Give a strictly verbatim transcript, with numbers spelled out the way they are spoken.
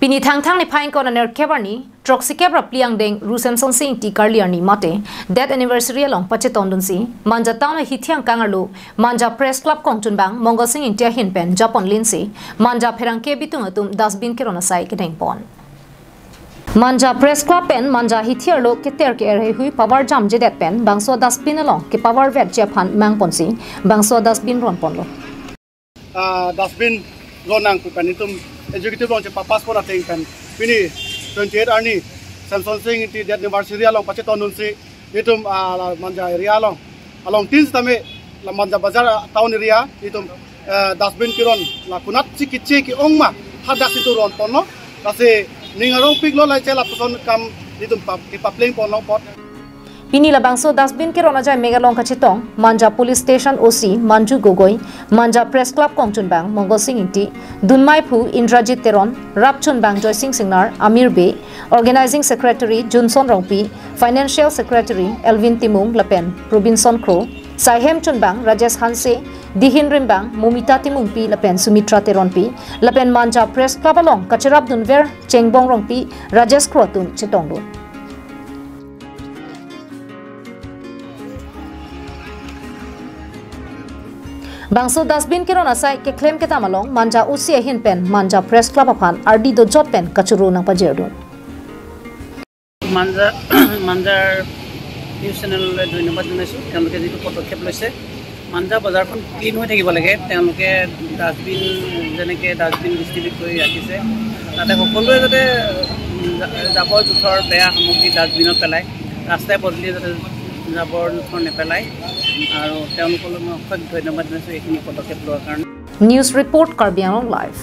Pini Thangthang niphai ingkoi ra nerkep arni, throksi kep ra phli angdeng Ru Semsonsing Ingti Karli arni mate death anniversary along pachetondunsi Manja town ahithi angkang arlo Manja Press Club kongchunbang Mongolsing Ingti ahin pen japonlinsi Manja pherangke bitung atum dustbin keron asai kedengpon. Manja Press Club pen Manja ahithi arlo keter ke-er heihui pavar jamjedet pen bangso dustbin along kepavar vekji aphan mangponsi bangso dustbin ronponlo. Ah, dustbin ron nang pu pen itum executive along chepapass pon ateng pen pini twenty eight arni Semsonsing Ingti death anniversary along pachetondunsi itum, ah, la Manja area along, along tin sitame la Manja Bazar, ah, town area itum, eh, dustbin keron la konatsi keche ke-ong ma hadak itum ronponlo. Lasi ning arongpiklo, lahai che lapuson kam itum pap, kepaplengponlo apot. Pini labangso dustbin keron ajai mek along kachetong Manja Police Station O C Manju Gogoi, Manja Press Club kongchunbang Mongolsing Ingti, dunmaiphu Indrajit Teron, rapchunbang Joysing Singnar, Amir Bey, Organizing Secretary Johnson Rongpi, Financial Secretary Elvin Timung lapen Robinson Kro, saihem chunbang Rajesh Hanse, dihin rimbang Momita Timungpi lapen Sumitra Teronpi, lapen Manja Press Club along kacherapdunver Chengbong Rongpi, Rajesh Kro atum chetongdun. Bangso dustbin keron asai keklem kedam along Manja O C ahin pen Manja Press Club aphan ardi dojot pen kachoro nangpajirdun. মাঞ্জা মাঞ্জাৰ নিউজ চেনেললৈ ধন্যবাদ জনাইছোঁ। তেওঁলোকে যিটো পদক্ষেপ লৈছে, মাঞ্জা বজাৰখন ক্লিন হৈ থাকিব লাগে। তেওঁলোকে ডাষ্টবিন, যেনেকে ডাষ্টবিন ডিষ্ট্ৰিবিউট কৰি ৰাখিছে, তাতে সকলোৱে যাতে, উম, জা-, জাবৰ জোথৰ, বেয়া সামগ্ৰী ডাষ্টবিনত পেলায়, ৰাস্তাই পদূলিয়ে যাতে জাবৰ জোথৰ নেপেলায়। আৰু তেওঁলোকলৈ মই অশেষ ধন্যবাদ জনাইছোঁ এইখিনি পদক্ষেপ লোৱাৰ কাৰণে। News report, Karbi Anglong Live.